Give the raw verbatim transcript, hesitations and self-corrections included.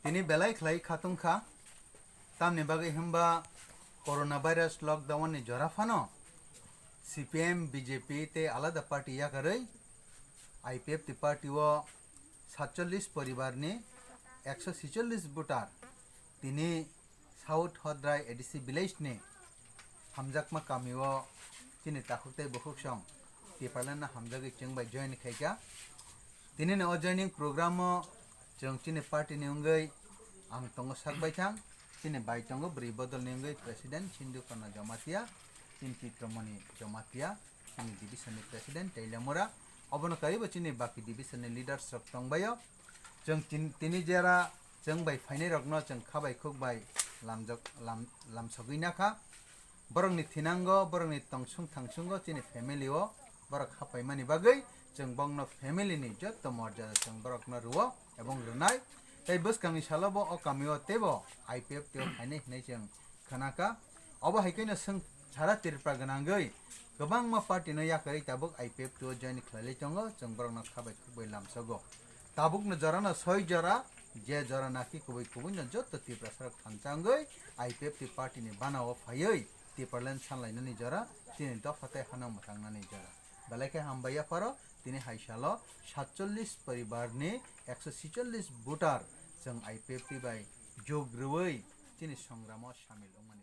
Tini belai khlai khatung kha, tamni bagwi hwnba coronavirus lockdown ni jora phano C P M, B J P tei alada party yakarwi I P F T party o satchollis poribar ni ekso sicholish voter tini South Hodrai A D C village ni hamjakma kami o chini takhuk tei bukhuk song Tipraland no hamjagwi chwng bai join khaikha. Tini ni o joining program o chwng chini party ni wngwi ang tongo Sakbaithang, chini bai tongo bwrwi bodol ni wngwi president Sindhu Karna Jamatia, chini Chitramoni Jamatia, chini division ni president Teilamura, obono karibo chini baki division ni leaders rok tongbaio. Chwng tin-, tini jera chwng bai phainai rokno chwng kha bai khuk bai lamjak-, lam-, lamsogwi nakha. Borokni thinango, borokni tongsung thangsungo chini family o borok hapaimani bagwi chwng bongno family ni jotto morjada chwng borokno rwo ebong rwnai. Tei bwskangni salo bo o kami o teibo I P F T o phainai hinwi chwng khnakha. Obo hai kheno chwng sara Tripura gwnangwi kwbangma party no yakarwi tabuk I P F T o join khlailai tongo, chwng borokno kha bai khuk bai lamsogo. Tabukno jorano soi jora, je jora naki kubui kubui no jotto Tiprasa rok thansa wngwi I P F T party ni bana o phaiwi Tipraland sanlainani jora, chini dopha tei hano mwtangnani jora. Belai khe hambai yapharo tini hai salo satchollis poribar ni ekso sicholish voter chwng I P F T bai jug rwui chini songramo samil wngmani.